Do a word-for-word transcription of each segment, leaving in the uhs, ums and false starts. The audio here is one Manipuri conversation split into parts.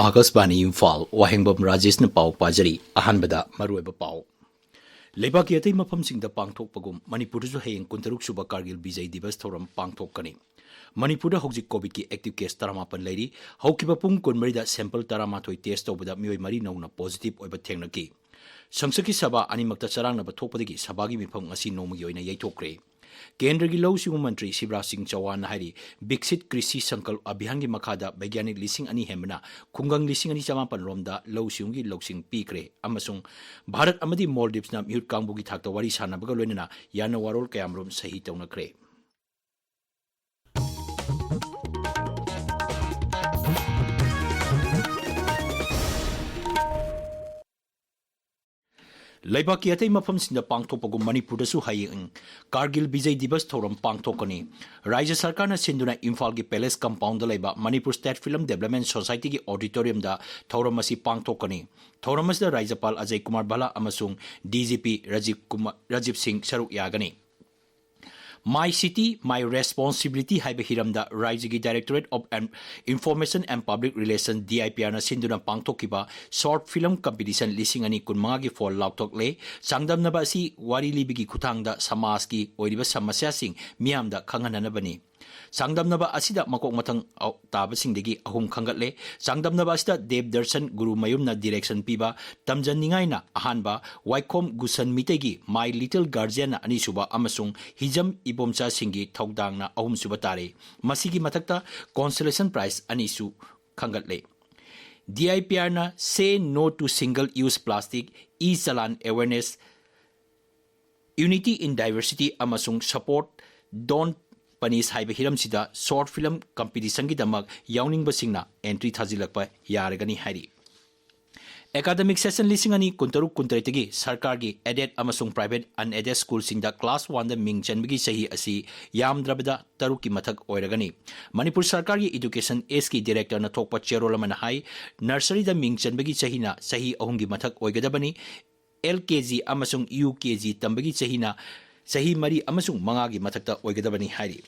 ꯑꯥꯀꯥꯁꯕꯥꯅꯤ ꯏꯝꯐꯥꯜ, ꯋꯥꯍꯦꯡꯕꯝ ꯔꯥꯖꯦꯁꯅ ꯄꯥꯎ ꯄꯥꯖꯔꯤ꯫ ꯑꯍꯥꯟꯕꯗ ꯃꯔꯨꯑꯣꯏꯕ ꯄꯥꯎ꯫ ꯂꯩꯕꯥꯛꯀꯤ ꯑꯇꯩ ꯃꯐꯝꯁꯤꯡꯗ ꯄꯥꯡꯊꯣꯛꯄꯒꯨꯝ ꯃꯅꯤꯄꯨꯔꯗꯁꯨ ꯍꯌꯦꯡ ꯀꯨꯟꯇꯔꯨꯛ ꯁꯨꯕ ꯀꯥꯔꯒꯤꯜ ꯕꯤꯖꯩ ꯗꯤꯕꯁ ꯊꯧꯔꯝ ꯄꯥꯡꯊꯣꯛꯀꯅꯤ꯫ ꯃꯅꯤꯄꯨꯔꯗ ꯍꯧꯖꯤꯛ ꯀꯣꯚꯤꯗꯀꯤ ꯑꯦꯛꯇꯤꯚ ꯀꯦꯁ ꯇꯔꯥꯃꯥꯄꯟ ꯂꯩꯔꯤ꯫ ꯍꯧꯈꯤꯕ ꯄꯨꯡ ꯀꯨꯟꯃꯔꯤꯗ ꯁꯦꯝꯄꯜ ꯇꯔꯥꯃꯥꯊꯣꯏ ꯇꯦꯁ ꯇꯧꯕꯗ ꯃꯤꯑꯣꯏ ꯃꯔꯤ ꯅꯧꯅ ꯄꯣꯖꯤꯇꯤꯚ ꯑꯣꯏꯕ ꯊꯦꯡꯅꯈꯤ꯫ ꯁꯪꯁꯠꯀꯤ ꯁꯚꯥ ꯑꯅꯤꯃꯛꯇ ꯆꯔꯥꯡꯅꯕ ꯊꯣꯛꯄꯗꯒꯤ ꯁꯚꯥꯒꯤ ꯃꯤꯐꯝ ꯉꯁꯤ ꯅꯣꯡꯃꯒꯤ ꯑꯣꯏꯅ ꯌꯩꯊꯣꯛꯈ꯭ꯔꯦ꯫ ꯀꯦꯟꯗ꯭ꯔꯒꯤ ꯂꯧꯎ ꯁꯤꯡꯎ ꯃꯟꯇ꯭ꯔꯤ ꯁꯤꯕꯔꯥꯖ ꯁꯤꯡ ꯆꯧꯍꯥꯟꯅ ꯍꯥꯏꯔꯤ, ꯕꯤꯛꯁꯤꯠ ꯀ꯭ꯔꯤꯁꯤ ꯁꯪꯀꯜꯞ ꯑꯚꯤꯌꯥꯟꯒꯤ ꯃꯈꯥꯗ ꯕꯩꯒ꯭ꯌꯥꯅꯤꯛ ꯂꯤꯁꯤꯡ ꯑꯅꯤ ꯍꯦꯟꯕꯅ ꯈꯨꯡꯒꯪ ꯂꯤꯁꯤꯡ ꯑꯅꯤ ꯆꯃꯥꯄꯟ ꯔꯣꯝꯗ ꯂꯧꯎ ꯁꯤꯡꯎꯒꯤ ꯂꯧꯁꯤꯡ ꯄꯤꯈ꯭ꯔꯦ ꯑꯃꯁꯨꯡ ꯚꯥꯔꯠ ꯑꯃꯗꯤ ꯃꯣꯜꯗꯤꯞꯁꯅ ꯃꯤꯍꯨꯠ ꯀꯥꯡꯕꯨꯒꯤ ꯊꯥꯛꯇ ꯋꯥꯔꯤ ꯁꯥꯟꯅꯕꯒ ꯂꯣꯏꯅꯅ ꯌꯥꯅ ꯋꯥꯔꯣꯜ ꯀꯌꯥꯃꯔꯨꯝ ꯁꯍꯤ ꯇꯧꯅꯈ꯭ꯔꯦ꯫ ꯂꯩꯕꯥꯛꯀꯤ ꯑꯇꯩ ꯃꯐꯝꯁꯤꯡꯗ ꯄꯥꯡꯊꯣꯛꯄꯒꯨꯝ ꯃꯅꯤꯄꯨꯔꯗꯁꯨ ꯍꯌꯦꯡ ꯀꯥꯔꯒꯤꯜ ꯕꯤꯖꯩ ꯗꯤꯕꯁ ꯊꯧꯔꯝ ꯄꯥꯡꯊꯣꯛꯀꯅꯤ꯫ ꯔꯥꯖ꯭ꯌ ꯁꯔꯀꯥꯔꯅ ꯁꯤꯟꯗꯨꯅ ꯏꯝꯐꯥꯜꯒꯤ ꯄꯦꯂꯦꯁ ꯀꯝꯄꯥꯎꯟꯗ ꯂꯩꯕ ꯃꯅꯤꯄꯨꯔ ꯁ꯭ꯇꯦꯠ ꯐꯤꯂꯝ ꯗꯦꯕꯂꯞꯃꯦꯟ ꯁꯣꯁꯥꯏꯇꯤꯒꯤ ꯑꯣꯗꯤꯇꯣꯔꯤꯌꯝꯗ ꯊꯧꯔꯝ ꯑꯁꯤ ꯄꯥꯡꯊꯣꯛꯀꯅꯤ꯫ ꯊꯧꯔꯝ ꯑꯁꯤꯗ ꯔꯥꯖ꯭ꯌꯄꯥꯜ ꯑꯖꯌ ꯀꯨꯃꯥꯔ ꯚꯜꯂꯥ ꯑꯃꯁꯨꯡ D G P Rajiv Kumar, Rajiv ꯁꯤꯡ ꯁꯔꯨꯛ ꯌꯥꯒꯅꯤ꯫ My City, My Responsibility ꯍꯥꯏꯕ ꯍꯤꯔꯝꯗ ꯔꯥꯖ꯭ꯌꯒꯤ Directorate of Information and Public Relation, D I P ꯑꯥꯔꯅ ꯁꯤꯟꯗꯨꯅ ꯄꯥꯡꯊꯣꯛꯈꯤꯕ ꯁꯣꯔꯠ ꯐꯤꯂꯝ ꯀꯝꯄꯤꯇꯤꯁꯟ ꯂꯤꯁꯤꯡ ꯑꯅꯤ ꯀꯨꯟꯃꯉꯥꯒꯤ ꯐꯣꯜ ꯂꯥꯎꯊꯣꯛꯂꯦ꯫ ꯆꯥꯡꯗꯝꯅꯕ ꯑꯁꯤ ꯋꯥꯔꯤ ꯂꯤꯕꯒꯤ ꯈꯨꯠꯊꯥꯡꯗ ꯁꯃꯥꯖꯀꯤ ꯑꯣꯏꯔꯤꯕ ꯁꯃꯁ꯭ꯌꯥꯁꯤꯡ ꯃꯤꯌꯥꯝꯗ ꯈꯪꯍꯟꯅꯅꯕꯅꯤ꯫ ꯆꯥꯡꯗꯝꯅꯕ ꯑꯁꯤꯗ ꯃꯀꯣꯛ ꯃꯊꯪ ꯇꯥꯕꯁꯤꯡꯗꯒꯤ ꯑꯍꯨꯝ ꯈꯟꯒꯠꯂꯦ꯫ ꯆꯥꯡꯗꯝꯅꯕ ꯑꯁꯤꯗ ꯗꯦꯕ ꯗꯔꯁꯟ ꯒꯨꯔꯨꯃꯌꯨꯝꯅ ꯗꯤꯔꯦꯛꯁꯟ ꯄꯤꯕ ꯇꯝꯖꯅꯤꯡꯉꯥꯏꯅ ꯑꯍꯥꯟꯕ, ꯋꯥꯏꯈꯣꯝ ꯒꯨꯁꯟ ꯃꯤꯇꯩꯒꯤ My Little Guardianꯅ ꯑꯅꯤꯁꯨꯕ ꯑꯃꯁꯨꯡ ꯍꯤꯖꯝ ꯏꯕꯣꯝꯆꯥꯁꯤꯡꯒꯤ ꯊꯧꯗꯥꯡꯅ ꯑꯍꯨꯝꯁꯨꯕ ꯇꯥꯔꯦ꯫ ꯃꯁꯤꯒꯤ ꯃꯊꯛꯇ consolation prize ꯑꯅꯤꯁꯨ ꯈꯟꯒꯠꯂꯦ꯫ D I P ꯑꯥꯔꯅ Say No to Single Use Plastic, E-Challan Awareness, Unity in Diversity ꯑꯃꯁꯨꯡ Support, Don't Punish ꯍꯥꯏꯕ ꯍꯤꯔꯝꯁꯤꯗ ꯁꯣꯔꯠ ꯐꯤꯂꯝ ꯀꯝꯄꯤꯇꯤꯁꯟꯒꯤꯗꯃꯛ ꯌꯥꯎꯅꯤꯡꯕꯁꯤꯡꯅ ꯑꯦꯟꯇ꯭ꯔꯤ ꯊꯥꯖꯤꯜꯂꯛꯄ ꯌꯥꯔꯒꯅꯤ ꯍꯥꯏꯔꯤ꯫ ꯑꯦꯀꯥꯗꯃꯤꯛ ꯁꯦꯁꯟ ꯂꯤꯁꯤꯡ ꯑꯅꯤ ꯀꯨꯟꯇꯔꯨꯛ ꯀꯨꯟꯇꯔꯦꯠꯇꯒꯤ ꯁꯔꯀꯥꯔꯒꯤ ꯑꯦꯗꯦꯗ ꯑꯃꯁꯨꯡ ꯄ꯭ꯔꯥꯏꯚꯦꯠ ꯑꯟꯑꯦꯗꯦꯗ ꯁ꯭ꯀꯨꯜꯁꯤꯡꯗ ꯀ꯭ꯂꯥꯁ ꯋꯥꯟꯗ ꯃꯤꯡ ꯆꯟꯕꯒꯤ ꯆꯍꯤ ꯑꯁꯤ ꯌꯥꯝꯗ꯭ꯔꯕꯗ ꯇꯔꯨꯛꯀꯤ ꯃꯊꯛ ꯑꯣꯏꯔꯒꯅꯤ꯫ ꯃꯅꯤꯄꯨꯔ ꯁꯔꯀꯥꯔꯒꯤ ꯏꯗꯨꯀꯦꯁꯟ ꯑꯦꯖꯀꯤ ꯗꯤꯔꯦꯛꯇꯔꯅ ꯊꯣꯛꯄ ꯆꯦꯔꯣꯜ ꯑꯃꯅ ꯍꯥꯏ, ꯅꯔꯁꯔꯤꯗ ꯃꯤꯡ ꯆꯟꯕꯒꯤ ꯆꯍꯤꯅ ꯆꯍꯤ ꯑꯍꯨꯝꯒꯤ ꯃꯊꯛ ꯑꯣꯏꯒꯗꯕꯅꯤ꯫ ꯑꯦꯜ ꯀꯦ ꯖꯤ ꯑꯃꯁꯨꯡ ꯌꯨ ꯀꯦ ꯖꯤ ꯇꯝꯕꯒꯤ ꯆꯍꯤꯅ ꯆꯍꯤ ꯃꯔꯤ ꯑꯃꯁꯨꯡ ꯃꯉꯥꯒꯤ ꯃꯊꯛꯇ ꯑꯣꯏꯒꯗꯕꯅꯤ ꯍꯥꯏꯔꯤ꯫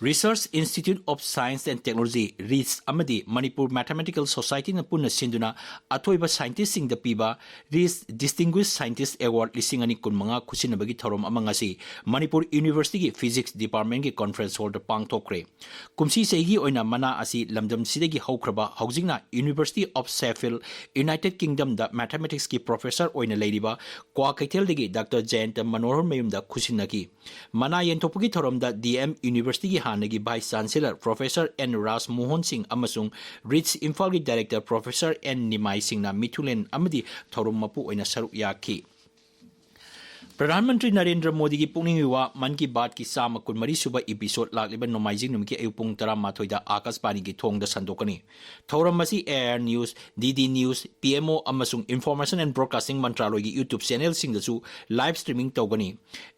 Research Institute of Science and Technology, ꯔꯤꯁ, ꯑꯃꯗꯤ ꯃꯅꯤꯄꯨꯔ ꯃꯦꯊꯃꯦꯇꯤꯀꯦꯜ ꯁꯣꯁꯥꯏꯇꯤꯅ ꯄꯨꯟꯅ ꯁꯤꯟꯗꯨꯅ ꯑꯊꯣꯏꯕ ꯁꯥꯏꯟꯇꯤꯁꯁꯤꯡꯗ ꯄꯤꯕ ꯔꯤꯁ Distinguished Scientist Award ꯂꯤꯁꯤꯡ ꯑꯅꯤ ꯀꯨꯟꯃꯉꯥ ꯈꯨꯠꯁꯤꯟꯅꯕꯒꯤ ꯊꯧꯔꯝ ꯑꯃ ꯉꯁꯤ ꯃꯅꯤꯄꯨꯔ ꯌꯨꯅꯤꯚꯔꯁꯤꯇꯤꯒꯤ ꯐꯤꯖꯤꯛꯁ ꯗꯤꯄꯥꯔꯠꯃꯦꯟꯒꯤ ꯀꯣꯟꯐꯔꯦꯟꯁ ꯍꯣꯜꯗ ꯄꯥꯡꯊꯣꯛꯈ꯭ꯔꯦ꯫ ꯀꯨꯝꯁꯤ ꯆꯍꯤꯒꯤ ꯑꯣꯏꯅ ꯃꯅꯥ ꯑꯁꯤ ꯂꯝꯗꯝꯁꯤꯗꯒꯤ ꯍꯧꯈ꯭ꯔꯕ, ꯍꯧꯖꯤꯛꯅ University of Sheffield, United Kingdomꯗ ꯃꯦꯊꯃꯦꯇꯤꯛꯁꯀꯤ ꯄ꯭ꯔꯣꯐꯦꯁꯔ ꯑꯣꯏꯅ ꯂꯩꯔꯤꯕ ꯀ꯭ꯋꯥꯀꯩꯊꯦꯜꯗꯒꯤ ꯗꯥꯛꯇꯔ ꯖꯌꯟꯇ ꯃꯅꯣꯍꯔ ꯃꯌꯨꯝꯗ ꯈꯨꯠꯁꯤꯟꯅꯈꯤ꯫ ꯃꯅꯥ ꯌꯦꯟꯊꯣꯛꯄꯒꯤ ꯊꯧꯔꯝꯗ ꯗꯤ ꯑꯦꯝ ꯌꯨꯅꯤꯚꯔꯁꯤꯇꯤꯒꯤ ꯍꯥꯟꯅꯒꯤ ꯚꯥꯏꯁ ꯆꯥꯟꯁꯦꯂꯔ ꯄ꯭ꯔꯣꯐꯦꯁꯔ ꯑꯦꯟ ꯔꯥꯖ ꯃꯣꯍꯟ ꯁꯤꯡ ꯑꯃꯁꯨꯡ ꯔꯤꯠꯁ ꯏꯝꯐꯥꯜꯒꯤ ꯗꯥꯏꯔꯦꯛꯇꯔ ꯄ꯭ꯔꯣꯐꯦꯁꯔ ꯑꯦꯟ ꯅꯤꯃꯥꯏ ꯁꯤꯡꯅ ꯃꯤꯊꯨꯂꯦꯟ ꯑꯃꯗꯤ ꯊꯧꯔꯝ ꯃꯄꯨ ꯑꯣꯏꯅ ꯁꯔꯨꯛ ꯌꯥꯈꯤ꯫ ꯄ꯭ꯔꯙꯥꯟ ꯃꯟꯇ꯭ꯔꯤ ꯅꯔꯦꯟꯗ꯭ꯔ ꯃꯣꯗꯤꯒꯤ ꯄꯨꯛꯅꯤꯡꯒꯤ ꯋꯥ ꯃꯟ ꯀꯤ ꯕꯥꯠꯀꯤ ꯆꯥꯝꯃ ꯀꯨꯟꯃꯔꯤ ꯁꯨꯕ ꯏꯄꯤꯁꯣꯗ ꯂꯥꯛꯂꯤꯕ ꯅꯣꯡꯃꯥꯏꯖꯤꯡ ꯅꯨꯃꯤꯠꯀꯤ ꯑꯌꯨꯛ ꯄꯨꯡ ꯇꯔꯥꯃꯥꯊꯣꯏꯗ ꯑꯥꯀꯥꯁꯕꯥꯅꯤꯒꯤ ꯊꯣꯡꯗ ꯁꯟꯗꯣꯛꯀꯅꯤ꯫ ꯊꯧꯔꯝ ꯑꯁꯤ A I R news, D D news, P M O ꯑꯃꯁꯨꯡ ꯏꯟꯐꯣꯔꯃꯦꯁꯟ ꯑꯦꯟ ꯕ꯭ꯔꯣꯗꯀꯥꯁꯇꯤꯡ ꯃꯟꯇ꯭ꯔꯥꯂꯣꯏꯒꯤ YouTube ꯆꯦꯅꯦꯜꯁꯤꯡꯗꯁꯨ ꯂꯥꯏꯚ ꯁ꯭ꯇ꯭ꯔꯤꯃꯤꯡ ꯇꯧꯒꯅꯤ꯫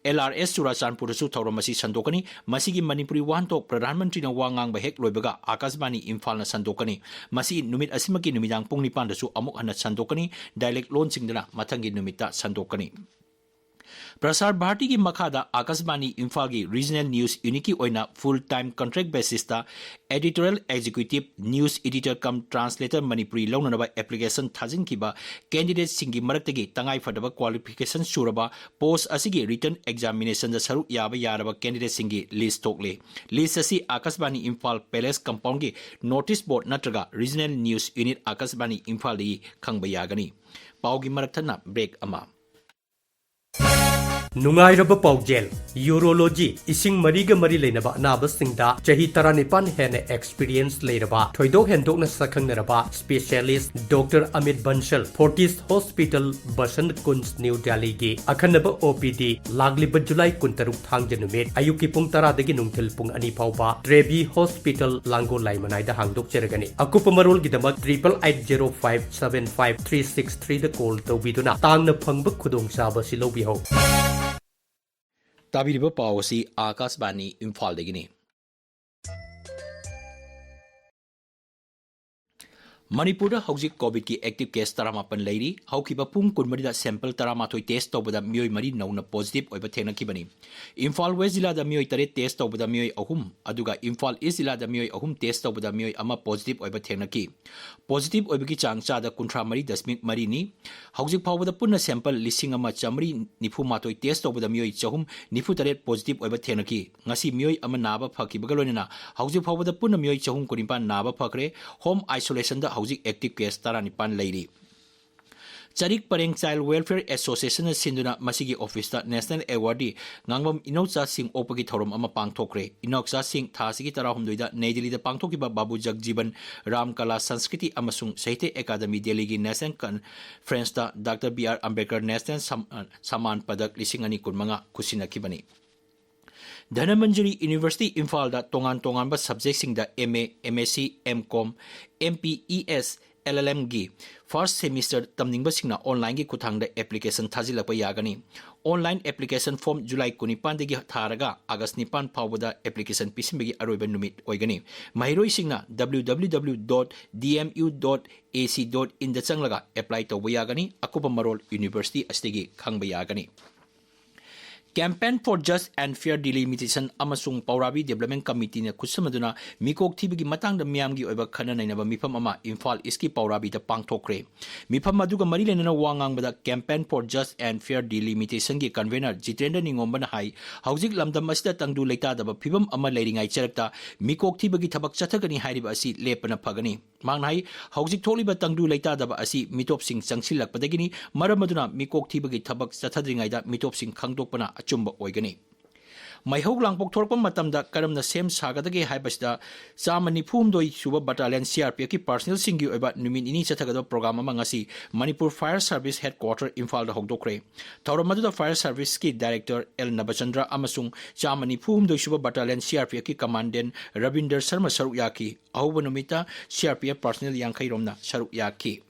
ꯑꯦꯜ ꯑꯥꯔ ꯑꯦꯁ ꯆꯨꯔꯥꯆꯥꯟꯄꯨꯔꯗꯁꯨ ꯊꯧꯔꯝ ꯑꯁꯤ ꯁꯟꯗꯣꯛꯀꯅꯤ꯫ ꯃꯁꯤꯒꯤ ꯃꯅꯤꯄꯨꯔꯤ ꯋꯥꯍꯟꯊꯣꯛ ꯄ꯭ꯔꯙꯥꯟ ꯃꯟꯇ꯭ꯔꯤꯅ ꯋꯥ ꯉꯥꯡꯕ ꯍꯦꯛ ꯂꯣꯏꯕꯒ ꯑꯥꯀꯥꯁꯕꯥꯅꯤ ꯏꯝꯐꯥꯜꯅ ꯁꯟꯗꯣꯛꯀꯅꯤ꯫ ꯃꯁꯤ ꯅꯨꯃꯤꯠ ꯑꯁꯤꯃꯛꯀꯤ ꯅꯨꯃꯤꯗꯥꯡ ꯄꯨꯡ ꯅꯤꯄꯥꯟꯗꯁꯨ ꯑꯃꯨꯛ ꯍꯟꯅ ꯁꯟꯗꯣꯛꯀꯅꯤ꯫ ꯗꯥꯏꯂꯦꯛ ꯂꯣꯟꯁꯤꯡꯗꯅ ꯃꯊꯪꯒꯤ ꯅꯨꯃꯤꯠꯇ ꯁꯟꯗꯣꯛꯀꯅꯤ꯫ ꯄ꯭ꯔꯁꯥꯔ ꯚꯥꯔꯇꯤꯒꯤ ꯃꯈꯥꯗ ꯑꯥꯀꯥꯁꯕꯥꯅꯤ ꯏꯝꯐꯥꯜꯒꯤ ꯔꯤꯖꯅꯦꯜ ꯅ꯭ꯌꯨꯁ ꯌꯨꯅꯤꯠꯀꯤ ꯑꯣꯏꯅ ꯐꯨꯜ ꯇꯥꯏꯝ ꯀꯟꯇ꯭ꯔꯦꯛ ꯕꯦꯁꯤꯁꯇ editorial executive, news editor cum translator Manipuri ꯂꯧꯅꯅꯕ ꯑꯦꯄ꯭ꯂꯤꯀꯦꯁꯟ ꯊꯥꯖꯤꯟꯈꯤꯕ ꯀꯦꯟꯗꯤꯗꯦꯠꯁꯤꯡꯒꯤ ꯃꯔꯛꯇꯒꯤ ꯇꯉꯥꯏꯐꯗꯕ ꯀ꯭ꯋꯥꯂꯤꯐꯤꯀꯦꯁꯟ ꯁꯨꯔꯕ ꯄꯣꯁ ꯑꯁꯤꯒꯤ ꯔꯤꯇꯟ ꯑꯦꯛꯖꯥꯃꯤꯅꯦꯁꯟꯗ ꯁꯔꯨꯛ ꯌꯥꯕ ꯌꯥꯔꯕ ꯀꯦꯟꯗꯤꯗꯦꯠꯁꯤꯡꯒꯤ ꯂꯤꯁ ꯊꯣꯛꯂꯦ꯫ ꯂꯤꯁ ꯑꯁꯤ ꯑꯥꯀꯥꯁꯕꯥꯅꯤ ꯏꯝꯐꯥꯜ ꯄꯦꯂꯦꯁ ꯀꯝꯄꯥꯎꯟꯒꯤ ꯅꯣꯇꯤꯁ ꯕꯣꯔꯗ ꯅꯠꯇ꯭ꯔꯒ ꯔꯤꯖꯅꯦꯜ ꯅ꯭ꯌꯨꯁ ꯌꯨꯅꯤꯠ ꯑꯥꯀꯥꯁꯕꯥꯅꯤ ꯏꯝꯐꯥꯜꯗꯒꯤ ꯈꯪꯕ ꯌꯥꯒꯅꯤ꯫ ꯄꯥꯎꯒꯤ ꯃꯔꯛ ꯊꯠꯅ ꯕ꯭ꯔꯦꯛ ꯑꯃ꯫ ꯅꯨꯡꯉꯥꯏꯔꯕ ꯄꯥꯎꯖꯦꯜ, ꯌꯨꯔꯣꯂꯣꯖꯤ, ꯏꯁꯤꯡ ꯃꯔꯤꯒ ꯃꯔꯤ ꯂꯩꯅꯕ ꯑꯅꯥꯕꯁꯤꯡꯗ ꯆꯍꯤ ꯇꯔꯥꯅꯤꯄꯥꯟ ꯍꯦꯟꯅ ꯑꯦꯛꯁꯄꯤꯔꯤꯌꯦꯟꯁ ꯂꯩꯔꯕ, ꯊꯣꯏꯗꯣꯛ ꯍꯦꯟꯗꯣꯛꯅ ꯁꯛꯈꯪꯅꯔꯕ specialist doctor Amit Bansal, Fortis hospital, Basant Kunj, new ꯗꯦꯜꯂꯤꯒꯤ ꯑꯈꯟꯅꯕ ꯑꯣ ꯄꯤ ꯗꯤ, ꯂꯥꯛꯂꯤꯕ ꯖꯨꯂꯥꯏ ꯀꯨꯟꯇꯔꯨꯛ ꯊꯥꯡꯖ ꯅꯨꯃꯤꯠ ꯑꯌꯨꯛꯀꯤ ꯄꯨꯡ ꯇꯔꯥꯗꯒꯤ ꯅꯨꯡꯊꯤꯜ ꯄꯨꯡ ꯑꯅꯤ ꯐꯥꯎꯕ ꯇ꯭ꯔꯦꯕꯤ ꯍꯣꯁꯄꯤꯇꯥꯜ, ꯂꯥꯡꯒꯣꯜ ꯂꯥꯏꯃꯅꯥꯏꯗ ꯍꯥꯡꯗꯣꯛꯆꯔꯒꯅꯤ꯫ ꯑꯀꯨꯞꯄ ꯃꯔꯣꯜꯒꯤꯗꯃꯛ triple eight zero five seven five three six three ꯗ ꯀꯣꯜ ꯇꯧꯕꯤꯗꯨꯅ ꯇꯥꯡꯅ ꯐꯪꯕ ꯈꯨꯗꯣꯡꯆꯥꯕ ꯑꯁꯤ ꯂꯧꯕꯤꯍꯧ꯫ ꯇꯥꯕꯤꯔꯤꯕ ꯄꯥꯎ ꯑꯁꯤ ꯑꯥꯀꯥꯁꯕꯥꯅꯤ ꯏꯝꯐꯥꯜꯗꯒꯤꯅꯤ꯫ ꯃꯅꯤꯄꯨꯔꯗ ꯍꯧꯖꯤꯛ ꯀꯣꯚꯤꯗꯀꯤ ꯑꯦꯛꯇꯤꯚ ꯀꯦꯁ ꯇꯔꯥꯃꯥꯄꯟ ꯂꯩꯔꯤ꯫ ꯍꯧꯈꯤꯕ ꯄꯨꯡ ꯀꯨꯟꯃꯔꯤꯗ ꯁꯦꯝꯄꯜ ꯇꯔꯥꯃꯥꯊꯣꯏ ꯇꯦꯁ ꯇꯧꯕꯗ ꯃꯤꯑꯣꯏ ꯃꯔꯤ ꯅꯧꯅ ꯄꯣꯖꯤꯇꯤꯚ ꯑꯣꯏꯕ ꯊꯦꯡꯅꯈꯤꯕꯅꯤ꯫ ꯏꯝꯐꯥꯜ ꯋꯦꯁ ꯖꯤꯂꯥꯗ ꯃꯤꯑꯣꯏ ꯇꯔꯦꯠ ꯇꯦꯁ ꯇꯧꯕꯗ ꯃꯤꯑꯣꯏ ꯑꯍꯨꯝ, ꯑꯗꯨꯒ ꯏꯝꯐꯥꯜ ꯏꯁ ꯖꯤꯂꯥꯗ ꯃꯤꯑꯣꯏ ꯑꯍꯨꯝ ꯇꯦꯁ ꯇꯧꯕꯗ ꯃꯤꯑꯣꯏ ꯑꯃ ꯄꯣꯖꯤꯇꯤꯚ ꯑꯣꯏꯕ ꯊꯦꯡꯅꯈꯤ꯫ ꯄꯣꯖꯤꯇꯤꯚ ꯑꯣꯏꯕꯒꯤ ꯆꯥꯡ ꯆꯥꯗ ꯀꯨꯟꯊ꯭ꯔꯥ ꯃꯔꯤ ꯗꯁꯃꯤꯛ ꯃꯔꯤꯅꯤ꯫ ꯍꯧꯖꯤꯛ ꯐꯥꯎꯕꯗ ꯄꯨꯟꯅ ꯁꯦꯝꯄꯜ ꯂꯤꯁꯤꯡ ꯑꯃ ꯆꯥꯃꯔꯤ ꯅꯤꯐꯨ ꯃꯥꯊꯣꯏ ꯇꯦꯁ ꯇꯧꯕꯗ ꯃꯤꯑꯣꯏ ꯆꯍꯨꯝ ꯅꯤꯐꯨ ꯇꯔꯦꯠ ꯄꯣꯖꯤꯇꯤꯚ ꯑꯣꯏꯕ ꯊꯦꯡꯅꯈꯤ꯫ ꯉꯁꯤ ꯃꯤꯑꯣꯏ ꯑꯃ ꯅꯥꯕ ꯐꯈꯤꯕꯒ ꯂꯣꯏꯅꯅ ꯍꯧꯖꯤꯛ ꯐꯥꯎꯕꯗ ꯄꯨꯟꯅ ꯃꯤꯑꯣꯏ ꯆꯍꯨꯝ ꯀꯨꯟꯅꯤꯄꯥꯟ ꯅꯥꯕ ꯐꯈ꯭ꯔꯦ꯫ ꯍꯣꯝ ꯑꯥꯏꯁꯣꯂꯦꯁꯟꯗ ꯍꯧꯖꯤꯛ ꯑꯦꯛꯇꯤꯚ ꯀꯦꯁ ꯇꯔꯥꯅꯤꯄꯥꯟ ꯂꯩꯔꯤ꯫ ꯆꯔꯤꯛ ꯄꯔꯦꯡ ꯆꯥꯏꯜ ꯋꯦꯜꯐꯤꯌꯔ ꯑꯦꯁꯣꯁꯤꯌꯦꯁꯟꯅ ꯁꯤꯟꯗꯨꯅ ꯃꯁꯤꯒꯤ ꯑꯣꯐꯤꯁꯇ ꯅꯦꯁꯅꯦꯜ ꯑꯦꯋꯥꯔꯗꯤ ꯉꯥꯡꯕꯝ ꯏꯅꯧꯆꯥ ꯁꯤꯡ ꯑꯣꯛꯄꯒꯤ ꯊꯧꯔꯝ ꯑꯃ ꯄꯥꯡꯊꯣꯛꯈ꯭ꯔꯦ꯫ ꯏꯅꯧꯆꯥ ꯁꯤꯡ ꯊꯥ ꯑꯁꯤꯒꯤ ꯇꯔꯥꯍꯨꯝꯗꯣꯏꯗ ꯅꯩ ꯗꯤꯜꯂꯤꯗ ꯄꯥꯡꯊꯣꯛꯈꯤꯕ ꯕꯥꯕꯨ ꯖꯒꯖꯤꯕꯟ ꯔꯥꯝ ꯀꯂꯥ ꯁꯪꯁꯀ꯭ꯔꯤꯇꯤ ꯑꯃꯁꯨꯡ ꯁꯥꯍꯤꯇ꯭ꯌ ꯑꯦꯀꯥꯗꯃꯤ ꯗꯦꯜꯂꯤꯒꯤ ꯅꯦꯁꯅꯦꯜ ꯀꯟꯐꯔꯦꯟꯁꯇ doctor B R Ambedkar national ꯁꯝ-, ꯁꯃꯥꯟ ꯄꯗꯛ ꯂꯤꯁꯤꯡ ꯑꯅꯤ ꯀꯨꯟꯃꯉꯥ ꯈꯨꯠꯁꯤꯟꯅꯈꯤꯕꯅꯤ꯫ ꯙꯅꯃꯟꯖꯨꯔꯤ ꯌꯨꯅꯤꯚꯔꯁꯤꯇꯤ ꯏꯝꯐꯥꯜꯗ ꯇꯣꯉꯥꯟ ꯇꯣꯉꯥꯟꯕ ꯁꯕꯖꯦꯛꯁꯤꯡꯗ M A, M S C, M com, M P E S, L L ꯑꯦꯝꯒꯤ ꯐꯥꯔꯁ ꯁꯦꯃꯤꯁꯇꯔ ꯇꯝꯅꯤꯡꯕꯁꯤꯡꯅ ꯑꯣꯟꯂꯥꯏꯟꯒꯤ ꯈꯨꯠꯊꯥꯡꯗ ꯑꯦꯄ꯭ꯂꯤꯀꯦꯁꯟ ꯊꯥꯖꯤꯜꯂꯛꯄ ꯌꯥꯒꯅꯤ꯫ ꯑꯣꯟꯂꯥꯏꯟ ꯑꯦꯄ꯭ꯂꯤꯀꯦꯁꯟ ꯐꯣꯔꯝ ꯖꯨꯂꯥꯏ ꯀꯨꯟꯅꯤꯄꯥꯟꯗꯒꯤ ꯊꯥꯔꯒ ꯑꯥꯒꯁ ꯅꯤꯄꯥꯟ ꯐꯥꯎꯕꯗ ꯑꯦꯄ꯭ꯂꯤꯀꯦꯁꯟ ꯄꯤꯁꯤꯟꯕꯒꯤ ꯑꯔꯣꯏꯕ ꯅꯨꯃꯤꯠ ꯑꯣꯏꯒꯅꯤ꯫ ꯃꯍꯩꯔꯣꯏꯁꯤꯡꯅ W W W dot D M U dot A C dot in ꯗ ꯆꯪꯂꯒ ꯑꯦꯄ꯭ꯂꯥꯏ ꯇꯧꯕ ꯌꯥꯒꯅꯤ꯫ ꯑꯀꯨꯞꯄ ꯃꯔꯣꯜ ꯌꯨꯅꯤꯚꯔꯁꯤꯇꯤ ꯑꯁꯤꯗꯒꯤ ꯈꯪꯕ ꯌꯥꯒꯅꯤ꯫ Campaign for Just and Fair Delimitation ꯑꯃꯁꯨꯡ ꯄꯧꯔꯥꯕꯤ ꯗꯤꯕꯦꯂꯞꯃꯦꯟ ꯀꯃꯤꯇꯤꯅ ꯈꯨꯠꯁꯝꯅꯗꯨꯅ ꯃꯤꯀꯣꯛ ꯊꯤꯕꯒꯤ ꯃꯇꯥꯡꯗ ꯃꯤꯌꯥꯝꯒꯤ ꯑꯣꯏꯕ ꯈꯟꯅ ꯅꯩꯅꯕ ꯃꯤꯐꯝ ꯑꯃ ꯏꯝꯐꯥꯜ ꯏꯁꯀꯤ ꯄꯧꯔꯥꯕꯤꯗ ꯄꯥꯡꯊꯣꯛꯈ꯭ꯔꯦ꯫ ꯃꯤꯐꯝ ꯑꯗꯨꯒ ꯃꯔꯤ ꯂꯩꯅꯅ ꯋꯥ ꯉꯥꯡꯕꯗ Campaign for Just and Fair Delimitation ꯒꯤ ꯀꯟꯚꯦꯅꯔ ꯖꯤꯇꯦꯟꯗ꯭ꯔ ꯅꯤꯉꯣꯝꯕꯅ ꯍꯥꯏ, ꯍꯧꯖꯤꯛ ꯂꯝꯗꯝ ꯑꯁꯤꯗ ꯇꯪꯗꯨ ꯂꯩꯇꯥꯗꯕ ꯐꯤꯕꯝ ꯑꯃ ꯂꯩꯔꯤꯉꯩ ꯆꯔꯛꯇ ꯃꯤꯀꯣꯛ ꯊꯤꯕꯒꯤ ꯊꯕꯛ ꯆꯠꯊꯒꯅꯤ ꯍꯥꯏꯔꯤꯕ ꯑꯁꯤ ꯂꯦꯞꯄꯅ ꯐꯒꯅꯤ꯫ ꯃꯍꯥꯛꯅ ꯍꯥꯏ, ꯍꯧꯖꯤꯛ ꯊꯣꯛꯂꯤꯕ ꯇꯪꯗꯨ ꯂꯩꯇꯥꯗꯕ ꯑꯁꯤ ꯃꯤꯇꯣꯞꯁꯤꯡ ꯆꯪꯁꯤꯜꯂꯛꯄꯗꯒꯤꯅꯤ꯫ ꯃꯔꯝ ꯑꯗꯨꯅ ꯃꯤꯀꯣꯛ ꯊꯤꯕꯒꯤ ꯊꯕꯛ ꯆꯠꯊꯗ꯭ꯔꯤꯉꯩꯗ ꯃꯤꯇꯣꯞꯁꯤꯡ ꯈꯪꯗꯣꯛꯄꯅ ꯑꯆꯨꯝꯕ ꯑꯣꯏꯒꯅꯤ꯫ ꯃꯩꯍꯧ ꯂꯥꯡꯄꯣꯛ ꯊꯣꯔꯛꯄ ꯃꯇꯝꯗ ꯀꯔꯝꯅ ꯁꯦꯝ ꯁꯥꯒꯗꯒꯦ ꯍꯥꯏꯕꯁꯤꯗ ꯆꯥꯝꯃ ꯅꯤꯐꯨ ꯍꯨꯝꯗꯣꯏ ꯁꯨꯕ battalion C R P F ꯀꯤ ꯄꯥꯔꯁꯅꯦꯜꯁꯤꯡꯒꯤ ꯑꯣꯏꯕ ꯅꯨꯃꯤꯠ ꯅꯤꯅꯤ ꯆꯠꯊꯒꯗꯕ ꯄ꯭ꯔꯣꯒ꯭ꯔꯥꯝ ꯑꯃ ꯉꯁꯤ ꯃꯅꯤꯄꯨꯔ ꯐꯥꯌꯔ ꯁꯥꯔꯚꯤꯁ ꯍꯦꯗꯀ꯭ꯋꯥꯇꯔ ꯏꯝꯐꯥꯜꯗ ꯍꯧꯗꯣꯛꯈ꯭ꯔꯦ꯫ ꯊꯧꯔꯝ ꯑꯗꯨꯗ ꯐꯥꯌꯔ ꯁꯥꯔꯚꯤꯁꯀꯤ ꯗꯥꯏꯔꯦꯛꯇꯔ ꯑꯦꯜ ꯅꯕꯆꯟꯗ꯭ꯔ ꯑꯃꯁꯨꯡ ꯆꯥꯝꯃ ꯅꯤꯐꯨ ꯍꯨꯝꯗꯣꯏ ꯁꯨꯕ battalion C R P F ꯀꯤ ꯀꯃꯥꯟꯗꯦꯟ ꯔꯕꯤꯟꯗꯔ ꯁꯔꯃ ꯁꯔꯨꯛ ꯌꯥꯈꯤ꯫ ꯑꯍꯧꯕ ꯅꯨꯃꯤꯠꯇ C R P F personal ꯌꯥꯡꯈꯩ ꯔꯣꯝꯅ ꯁꯔꯨꯛ ꯌꯥꯈꯤ꯫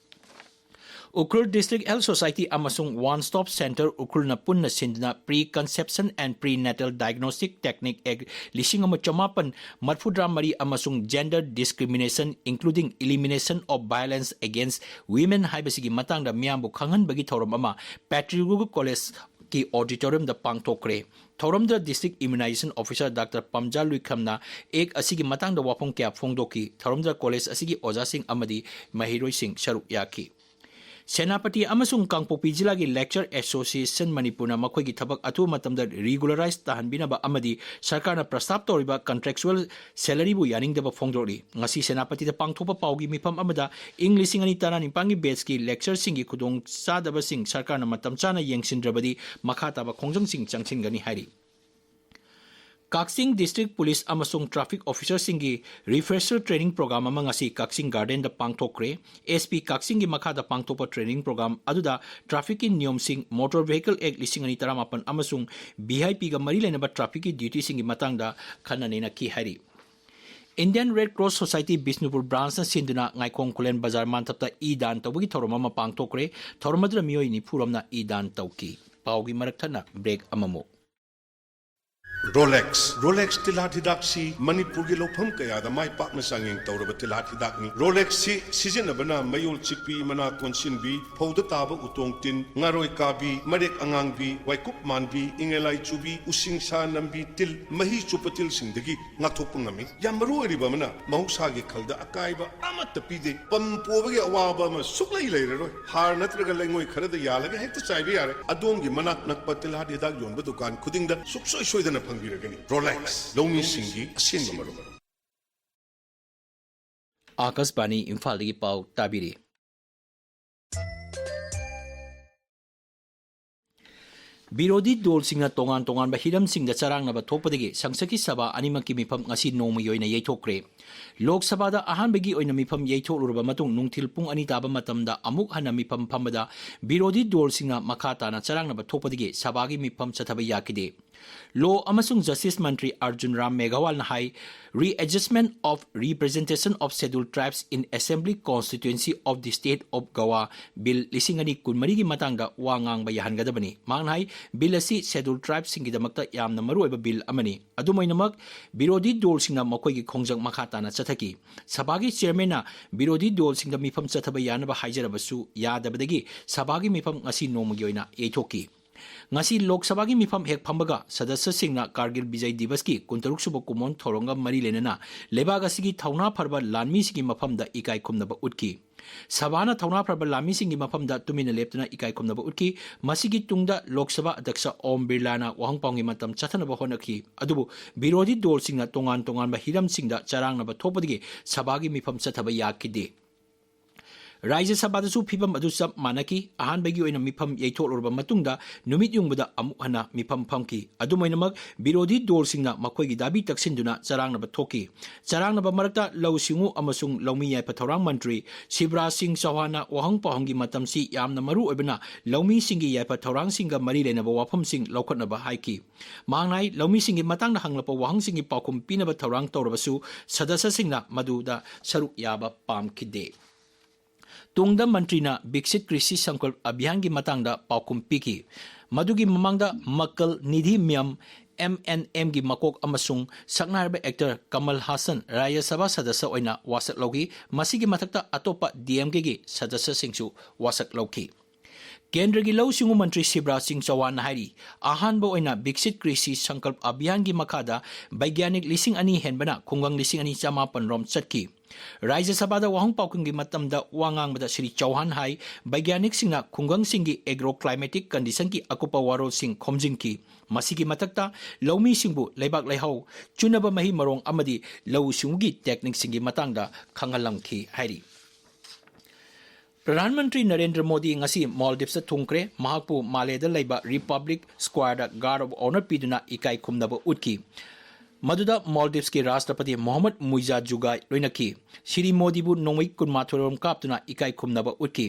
ꯎꯈ꯭ꯔꯨꯜ District Health Society ꯑꯃꯁꯨꯡ One Stop Centre ꯎꯈ꯭ꯔꯨꯜꯅ ꯄꯨꯟꯅ ꯁꯤꯟꯗꯨꯅ Pre Conception and Prenatal Diagnostic Technique Act ꯂꯤꯁꯤꯡ ꯑꯃ ꯆꯃꯥꯄꯟ ꯃꯔꯐꯨꯇꯔꯥ ꯃꯔꯤ ꯑꯃꯁꯨꯡ Gender Discrimination, Including Elimination of Violence Against Women ꯍꯥꯏꯕꯁꯤꯒꯤ ꯃꯇꯥꯡꯗ ꯃꯤꯌꯥꯝꯕꯨ ꯈꯪꯍꯟꯕꯒꯤ ꯊꯧꯔꯝ ꯑꯃ Patriot College ꯀꯤ auditorium ꯗ ꯄꯥꯡꯊꯣꯛꯈ꯭ꯔꯦ꯫ ꯊꯧꯔꯝꯗ District Immunization Officer Doctor ꯄꯝꯖꯥ ꯂꯨꯏꯈꯝꯅ Act ꯑꯁꯤꯒꯤ ꯃꯇꯥꯡꯗ ꯋꯥꯐꯝ ꯀꯌꯥ ꯐꯣꯡꯗꯣꯛꯈꯤ꯫ ꯊꯧꯔꯝꯗ college ꯑꯁꯤꯒꯤ ꯑꯣꯖꯥꯁꯤꯡ ꯑꯃꯗꯤ ꯃꯍꯩꯔꯣꯏꯁꯤꯡ ꯁꯔꯨꯛ ꯌꯥꯈꯤ꯫ ꯁꯦꯅꯥꯄꯇꯤ ꯑꯃꯁꯨꯡ ꯀꯥꯡꯄꯣꯛꯄꯤ ꯖꯤꯂꯥꯒꯤ Lecturer Association ꯃꯅꯤꯄꯨꯔꯅ ꯃꯈꯣꯏꯒꯤ ꯊꯕꯛ ꯑꯊꯨꯕ ꯃꯇꯝꯗ regularize ꯇꯥꯍꯟꯕꯤꯅꯕ ꯑꯃꯗꯤ ꯁꯔꯀꯥꯔꯅ ꯄ꯭ꯔꯁꯇꯥꯞ ꯇꯧꯔꯤꯕ contractual salary ꯕꯨ ꯌꯥꯅꯤꯡꯗꯕ ꯐꯣꯡꯗꯣꯛꯂꯤ꯫ ꯉꯁꯤ ꯁꯦꯅꯥꯄꯇꯤꯗ ꯄꯥꯡꯊꯣꯛꯄ ꯄꯥꯎꯒꯤ ꯃꯤꯐꯝ ꯑꯃꯗ ꯏꯪ ꯂꯤꯁꯤꯡ ꯑꯅꯤ ꯇꯔꯥꯅꯤꯄꯥꯟꯒꯤ batch ꯀꯤ lecturer ꯁꯤꯡꯒꯤ ꯈꯨꯗꯣꯡꯆꯥꯗꯕꯁꯤꯡ ꯁꯔꯀꯥꯔꯅ ꯃꯇꯝ ꯆꯥꯅ ꯌꯦꯡꯁꯤꯟꯗ꯭ꯔꯕꯗꯤ ꯃꯈꯥ ꯇꯥꯕ ꯈꯣꯡꯖꯪꯁꯤꯡ ꯆꯪꯁꯤꯟꯒꯅꯤ ꯍꯥꯏꯔꯤ꯫ ꯀꯛꯆꯤꯡ District Police ꯑꯃꯁꯨꯡ traffic officer ꯁꯤꯡꯒꯤ refresher training program ꯑꯃ ꯉꯁꯤ ꯀꯛꯆꯤꯡ garden ꯗ ꯄꯥꯡꯊꯣꯛꯈ꯭ꯔꯦ꯫ SP ꯀꯛꯆꯤꯡꯒꯤ ꯃꯈꯥꯗ ꯄꯥꯡꯊꯣꯛꯄ training program ꯑꯗꯨꯗ traffic ꯀꯤ ꯅꯤꯌꯣꯝꯁꯤꯡ, Motor Vehicle Act ꯂꯤꯁꯤꯡ ꯑꯅꯤ ꯇꯔꯥꯃꯥꯄꯟ ꯑꯃꯁꯨꯡ VIP ꯒ ꯃꯔꯤ ꯂꯩꯅꯕ traffic ꯀꯤ duty ꯁꯤꯡꯒꯤ ꯃꯇꯥꯡꯗ ꯈꯟꯅ ꯅꯩꯅꯈꯤ ꯍꯥꯏꯔꯤ꯫ Indian Red Cross Society Bishnupur branch ꯅ ꯁꯤꯟꯗꯨꯅ ꯉꯥꯏꯈꯣꯡ ꯈꯨꯂꯦꯟ ꯕꯖꯥꯔ ꯃꯥꯟꯊꯞꯇ ꯏ ꯗꯥꯟ ꯇꯧꯕꯒꯤ ꯊꯧꯔꯝ ꯑꯃ ꯄꯥꯡꯊꯣꯛꯈ꯭ꯔꯦ꯫ ꯊꯧꯔꯝ ꯑꯗꯨꯗ ꯃꯤꯑꯣꯏ ꯅꯤꯐꯨ ꯔꯣꯝꯅ ꯏ ꯗꯥꯟ ꯇꯧꯈꯤ꯫ ꯄꯥꯎꯒꯤ ꯃꯔꯛ ꯊꯠꯅ break ꯑꯃꯃꯨꯛ꯫ ꯔꯣꯂꯦꯛꯁ꯫ ꯔꯣꯂꯦꯛꯁ ꯇꯤꯜꯍꯥꯠ ꯍꯤꯗꯥꯛꯁꯤ ꯃꯅꯤꯄꯨꯔꯒꯤ ꯂꯧꯐꯝ ꯀꯌꯥꯗ ꯃꯥꯏ ꯄꯥꯛꯅ ꯆꯥꯡꯌꯦꯡ ꯇꯧꯔꯕ ꯇꯤꯜꯍꯥꯠ ꯍꯤꯗꯥꯛꯅꯤ꯫ ꯔꯣꯂꯦꯛꯁꯁꯤ ꯁꯤꯖꯤꯟꯅꯕꯅ ꯃꯌꯣꯜ ꯆꯤꯛꯄꯤ, ꯃꯅꯥ ꯀꯣꯟꯁꯤꯟꯕꯤ, ꯐꯧꯗ ꯇꯥꯕ ꯎꯇꯣꯡ ꯇꯤꯟ, ꯉꯥꯔꯣꯏ ꯀꯥꯕꯤ, ꯃꯔꯦꯛ ꯑꯉꯥꯡꯕꯤ, ꯋꯥꯏꯀꯨꯞ ꯃꯥꯟꯕꯤ, ꯏꯉꯦꯂꯥꯏ ꯆꯨꯕꯤ, ꯎꯁꯤꯡꯁꯥ ꯅꯝꯕꯤ, ꯇꯤꯜ, ꯃꯍꯤ ꯆꯨꯞꯄ ꯇꯤꯜꯁꯤꯡꯗꯒꯤ ꯉꯥꯛꯊꯣꯛꯄ ꯉꯝꯃꯤ꯫ ꯌꯥꯝ ꯃꯔꯨ ꯑꯣꯏꯔꯤꯕ ꯑꯃꯅ, ꯃꯍꯧꯁꯥꯒꯤ ꯈꯜꯗ ꯑꯀꯥꯏꯕ ꯑꯃꯠꯇ ꯄꯤꯗꯦ꯫ ꯄꯝ ꯄꯣꯕꯒꯤ ꯑꯋꯥꯕ ꯑꯃ ꯁꯨꯛꯂꯩ ꯂꯩꯔꯔꯣꯏ꯫ ꯍꯥꯔ ꯅꯠꯇ꯭ꯔꯒ ꯂꯩꯉꯣꯏ ꯈꯔꯗ ꯌꯥꯜꯂꯒ ꯍꯦꯛꯇ ꯆꯥꯏꯕ ꯌꯥꯔꯦ꯫ ꯑꯗꯣꯝꯒꯤ ꯃꯅꯥꯛ ꯅꯛꯄ ꯇꯤꯜꯍꯥꯠ ꯍꯤꯗꯥꯛ ꯌꯣꯟꯕ ꯗꯨꯀꯥꯟ ꯈꯨꯗꯤꯡꯗ ꯁꯨꯛꯁꯣꯏ ꯁꯣꯏꯗꯅ ꯐꯪꯕꯤꯔꯒꯅꯤ꯫ ꯔꯣꯂꯦꯛꯁ, ꯂꯧꯃꯤꯁꯤꯡꯒꯤ ꯑꯁꯦꯡꯕ ꯃꯔꯨꯞ꯫ ꯑꯥꯀꯥꯁꯕꯥꯅꯤ ꯏꯝꯐꯥꯜꯗꯒꯤ ꯄꯥꯎ ꯇꯥꯕꯤꯔꯤ꯫ ꯕꯤꯔꯣꯙꯤ ꯗꯣꯜꯁꯤꯡꯅ ꯇꯣꯉꯥꯟ ꯇꯣꯉꯥꯟꯕ ꯍꯤꯔꯝꯁꯤꯡꯗ ꯆꯔꯥꯡꯅꯕ ꯊꯣꯛꯄꯗꯒꯤ ꯁꯪꯁꯠꯀꯤ ꯁꯚꯥ ꯑꯅꯤꯃꯛꯀꯤ ꯃꯤꯐꯝ ꯉꯁꯤ ꯅꯣꯡꯃꯒꯤ ꯑꯣꯏꯅ ꯌꯩꯊꯣꯛꯈ꯭ꯔꯦ꯫ ꯂꯣꯛ ꯁꯚꯥꯗ ꯑꯍꯥꯟꯕꯒꯤ ꯑꯣꯏꯅ ꯃꯤꯐꯝ ꯌꯩꯊꯣꯛꯂꯨꯔꯕ ꯃꯇꯨꯡ ꯅꯨꯡꯊꯤꯜ ꯄꯨꯡ ꯑꯅꯤ ꯇꯥꯕ ꯃꯇꯝꯗ ꯑꯃꯨꯛ ꯍꯟꯅ ꯃꯤꯐꯝ ꯐꯝꯕꯗ ꯕꯤꯔꯣꯙꯤ ꯗꯣꯜꯁꯤꯡꯅ ꯃꯈꯥ ꯇꯥꯅ ꯆꯔꯥꯡꯅꯕ ꯊꯣꯛꯄꯗꯒꯤ ꯁꯚꯥꯒꯤ ꯃꯤꯐꯝ ꯆꯠꯊꯕ ꯌꯥꯈꯤꯗꯦ꯫ Law ꯑꯃꯁꯨꯡ Justice Mantri Arjun Ram ꯃꯦꯘꯋꯥꯜꯅ high, Readjustment of Representation of Scheduled Tribes in Assembly Constituency of the State of Goa Bill ꯂꯤꯁꯤꯡ ꯑꯅꯤ ꯀꯨꯟꯃꯔꯤꯒꯤ ꯃꯇꯥꯡꯗ ꯋꯥ ꯉꯥꯡꯕ ꯌꯥꯍꯟꯒꯗꯕꯅꯤ꯫ ꯃꯍꯥꯛꯅ ꯍꯥꯏ, Bill ꯑꯁꯤ Scheduled Tribesꯁꯤꯡꯒꯤꯗꯃꯛꯇ ꯌꯥꯝꯅ ꯃꯔꯨꯑꯣꯏꯕ Bill ꯑꯃꯅꯤ꯫ ꯑꯗꯨꯝ ꯑꯣꯏꯅꯃꯛ, ꯕꯤꯔꯣꯙꯤ ꯗꯣꯜꯁꯤꯡꯅ ꯃꯈꯣꯏꯒꯤ ꯈꯣꯡꯖꯪ ꯃꯈꯥ ꯇꯥꯅ ꯆꯠꯊꯈꯤ꯫ ꯁꯚꯥꯒꯤ chairmanꯅ ꯕꯤꯔꯣꯙꯤ ꯗꯣꯜꯁꯤꯡꯗ ꯃꯤꯐꯝ ꯆꯠꯊꯕ ꯌꯥꯅꯕ ꯍꯥꯏꯖꯔꯕꯁꯨ ꯌꯥꯗꯕꯗꯒꯤ ꯁꯚꯥꯒꯤ ꯃꯤꯐꯝ ꯉꯁꯤ ꯅꯣꯡꯃꯒꯤ ꯑꯣꯏꯅ ꯌꯩꯊꯣꯛꯈꯤ꯫ ꯉꯁꯤ ꯂꯣꯛ ꯁꯚꯥꯒꯤ ꯃꯤꯐꯝ ꯍꯦꯛ ꯐꯝꯕꯒ ꯁꯗꯁ꯭ꯌꯁꯤꯡꯅ ꯀꯥꯔꯒꯤꯜ ꯕꯤꯖꯌ ꯗꯤꯕꯁꯀꯤ ꯀꯨꯟꯇꯔꯨꯛ ꯁꯨꯕ ꯀꯨꯝꯑꯣꯟ ꯊꯧꯔꯝꯒ ꯃꯔꯤ ꯂꯩꯅꯅ ꯂꯩꯕꯥꯛ ꯑꯁꯤꯒꯤ ꯊꯧꯅꯥ ꯐꯔꯕ ꯂꯥꯟꯃꯤꯁꯤꯡꯒꯤ ꯃꯐꯝꯗ ꯏꯀꯥꯏ ꯈꯨꯝꯅꯕ ꯎꯠꯈꯤ꯫ ꯁꯚꯥꯅ ꯊꯧꯅꯥ ꯐꯔꯕ ꯂꯥꯟꯃꯤꯁꯤꯡꯒꯤ ꯃꯐꯝꯗ ꯇꯨꯃꯤꯟꯅ ꯂꯦꯞꯇꯨꯅ ꯏꯀꯥꯏ ꯈꯨꯝꯅꯕ ꯎꯠꯈꯤ꯫ ꯃꯁꯤꯒꯤ ꯇꯨꯡꯗ ꯂꯣꯛ ꯁꯚꯥ ꯑꯗ꯭ꯌꯛꯁ ꯑꯣꯝ ꯕꯤꯔꯂꯥꯅ ꯋꯥꯍꯪ ꯄꯥꯎꯍꯪꯒꯤ ꯃꯇꯝ ꯆꯠꯊꯅꯕ ꯍꯣꯠꯅꯈꯤ꯫ ꯑꯗꯨꯕꯨ ꯕꯤꯔꯣꯙꯤ ꯗꯣꯜꯁꯤꯡꯅ ꯇꯣꯉꯥꯟ ꯇꯣꯉꯥꯟꯕ ꯍꯤꯔꯝꯁꯤꯡꯗ ꯆꯔꯥꯡꯅꯕ ꯊꯣꯛꯄꯗꯒꯤ ꯁꯚꯥꯒꯤ ꯃꯤꯐꯝ ꯆꯠꯊꯕ ꯌꯥꯈꯤꯗꯦ꯫ ꯔꯥꯖ꯭ꯌ ꯁꯚꯥꯗꯁꯨ ꯐꯤꯚꯝ ꯑꯗꯨ ꯆꯞ ꯃꯥꯟꯅꯈꯤ꯫ ꯑꯍꯥꯟꯕꯒꯤ ꯑꯣꯏꯅ ꯃꯤꯐꯝ ꯌꯩꯊꯣꯛꯂꯨꯔꯕ ꯃꯇꯨꯡꯗ ꯅꯨꯃꯤꯠ ꯌꯨꯡꯕꯗ ꯑꯃꯨꯛ ꯍꯟꯅ ꯃꯤꯐꯝ ꯐꯝꯈꯤ꯫ ꯑꯗꯨꯝ ꯑꯣꯏꯅꯃꯛ, ꯕꯤꯔꯣꯙꯤ ꯗꯣꯜꯁꯤꯡꯅ ꯃꯈꯣꯏꯒꯤ ꯗꯥꯕꯤ ꯇꯛꯁꯤꯟꯗꯨꯅ ꯆꯔꯥꯡꯅꯕ ꯊꯣꯛꯈꯤ꯫ ꯆꯔꯥꯡꯅꯕ ꯃꯔꯛꯇ ꯂꯧꯎ ꯁꯤꯡꯎ ꯑꯃꯁꯨꯡ ꯂꯧꯃꯤ ꯌꯥꯏꯐ ꯊꯧꯔꯥꯡ ꯃꯟꯇ꯭ꯔꯤ ꯁꯤꯕꯔꯥꯖ ꯁꯤꯡ ꯆꯧꯍꯥꯟꯅ ꯋꯥꯍꯪ ꯄꯥꯎꯍꯪꯒꯤ ꯃꯇꯝꯁꯤ ꯌꯥꯝꯅ ꯃꯔꯨ ꯑꯣꯏꯕꯅ ꯂꯧꯃꯤꯁꯤꯡꯒꯤ ꯌꯥꯏꯐ ꯊꯧꯔꯥꯡꯁꯤꯡꯒ ꯃꯔꯤ ꯂꯩꯅꯕ ꯋꯥꯐꯝꯁꯤꯡ ꯂꯧꯈꯠꯅꯕ ꯍꯥꯏꯈꯤ꯫ ꯃꯍꯥꯛꯅ ꯍꯥꯏ, ꯂꯧꯃꯤꯁꯤꯡꯒꯤ ꯃꯇꯥꯡꯗ ꯍꯪꯂꯛꯄ ꯋꯥꯍꯪꯁꯤꯡꯒꯤ ꯄꯥꯎꯈꯨꯝ ꯄꯤꯅꯕ ꯊꯧꯔꯥꯡ ꯇꯧꯔꯕꯁꯨ ꯁꯗꯁ꯭ꯌꯁꯤꯡꯅ ꯃꯗꯨꯗ ꯁꯔꯨꯛ ꯌꯥꯕ ꯄꯥꯝꯈꯤꯗꯦ꯫ ꯇꯨꯡꯗ ꯃꯟꯇ꯭ꯔꯤꯅ ꯕꯤꯛꯁꯤꯠ ꯀ꯭ꯔꯤꯁꯤ ꯁꯪꯀꯜꯞ ꯑꯚꯤꯌꯥꯟꯒꯤ ꯃꯇꯥꯡꯗ ꯄꯥꯎꯈꯨꯝ ꯄꯤꯈꯤ꯫ ꯃꯗꯨꯒꯤ ꯃꯃꯥꯡꯗ ꯃꯀꯜ ꯅꯤꯙꯤ ꯃ꯭ꯌꯝ, ꯑꯦꯝ ꯑꯦꯟ ꯑꯦꯝꯒꯤ ꯃꯀꯣꯛ ꯑꯃꯁꯨꯡ ꯁꯛꯅꯥꯏꯔꯕ actor ꯀꯃꯜ ꯍꯥꯁꯟ ꯔꯥꯖ꯭ꯌ ꯁꯚꯥ ꯁꯗꯁ꯭ꯌ ꯑꯣꯏꯅ ꯋꯥꯁꯛ ꯂꯧꯈꯤ꯫ ꯃꯁꯤꯒꯤ ꯃꯊꯛꯇ ꯑꯇꯣꯞꯄ ꯗꯤ ꯑꯦꯝ ꯀꯦꯒꯤ ꯁꯗꯁ꯭ꯌꯁꯤꯡꯁꯨ ꯋꯥꯁꯛ ꯂꯧꯈꯤ꯫ ꯀꯦꯟꯗ꯭ꯔꯒꯤ ꯂꯧꯎ ꯁꯤꯡꯎ ꯃꯟꯇ꯭ꯔꯤ ꯁꯤꯕꯔꯥꯖ ꯁꯤꯡ ꯆꯧꯍꯥꯟꯅ ꯍꯥꯏꯔꯤ, ꯑꯍꯥꯟꯕ ꯑꯣꯏꯅ ꯕꯤꯛꯁꯤꯠ ꯀ꯭ꯔꯤꯁꯤ ꯁꯪꯀꯜꯞ ꯑꯚꯤꯌꯥꯟꯒꯤ ꯃꯈꯥꯗ ꯕꯩꯒ꯭ꯌꯥꯅꯤꯛ ꯂꯤꯁꯤꯡ ꯑꯅꯤ ꯍꯦꯟꯕꯅ ꯈꯨꯡꯒꯪ ꯂꯤꯁꯤꯡ ꯑꯅꯤ ꯆꯃꯥꯄꯟ ꯔꯣꯝ ꯆꯠꯈꯤ꯫ ꯔꯥꯖ꯭ꯌ ꯁꯚꯥꯗ ꯋꯥꯍꯪ ꯄꯥꯎꯈꯨꯝꯒꯤ ꯃꯇꯝꯗ ꯋꯥ ꯉꯥꯡꯕꯗ ꯁ꯭ꯔꯤ ꯆꯧꯍꯥꯟ ꯍꯥꯏ, ꯕꯩꯒ꯭ꯌꯥꯅꯤꯛꯁꯤꯡꯅ ꯈꯨꯡꯒꯪꯁꯤꯡꯒꯤ agro climatic conditionꯒꯤ ꯑꯀꯨꯞꯄ ꯋꯥꯔꯣꯜꯁꯤꯡ ꯈꯣꯝꯖꯤꯟꯈꯤ꯫ ꯃꯁꯤꯒꯤ ꯃꯊꯛꯇ, ꯂꯧꯃꯤꯁꯤꯡꯕꯨ ꯂꯩꯕꯥꯛ ꯂꯩꯍꯥꯎ, ꯆꯨꯅꯕ ꯃꯍꯩ ꯃꯔꯣꯡ ꯑꯃꯗꯤ ꯂꯧꯎ ꯁꯤꯡꯎꯒꯤ techniqueꯁꯤꯡꯒꯤ ꯃꯇꯥꯡꯗ ꯈꯪꯍꯜꯂꯝꯈꯤ ꯍꯥꯏꯔꯤ꯫ ꯄ꯭ꯔꯙꯥꯟ ꯃꯟꯇ꯭ꯔꯤ ꯅꯔꯦꯟꯗ꯭ꯔ ꯃꯣꯗꯤ ꯉꯁꯤ ꯃꯥꯜꯗꯤꯞꯁꯇ ꯊꯨꯡꯈ꯭ꯔꯦ꯫ ꯃꯍꯥꯛꯄꯨ ꯃꯥꯂꯦꯗ ꯂꯩꯕ ꯔꯤꯄꯕ꯭ꯂꯤꯛ ꯁ꯭ꯀ꯭ꯋꯥꯔꯗ guard of honour ꯄꯤꯗꯨꯅ ꯏꯀꯥꯏ ꯈꯨꯝꯅꯕ ꯎꯠꯈꯤ꯫ ꯃꯗꯨꯗ ꯃꯣꯜꯗꯤꯞꯁꯀꯤ ꯔꯥꯁꯇ꯭ꯔꯄꯇꯤ ꯃꯣꯍꯝꯃꯗ ꯃꯨꯏꯖꯥ ꯖꯨꯒꯥꯏ ꯂꯣꯏꯅꯈꯤ꯫ ꯁ꯭ꯔꯤ ꯃꯣꯗꯤꯕꯨ ꯅꯣꯡꯃꯩ ꯀꯨꯟꯃꯥꯊꯣꯏꯔꯣꯝ ꯀꯥꯞꯇꯨꯅ ꯏꯀꯥꯏ ꯈꯨꯝꯅꯕ ꯎꯠꯈꯤ꯫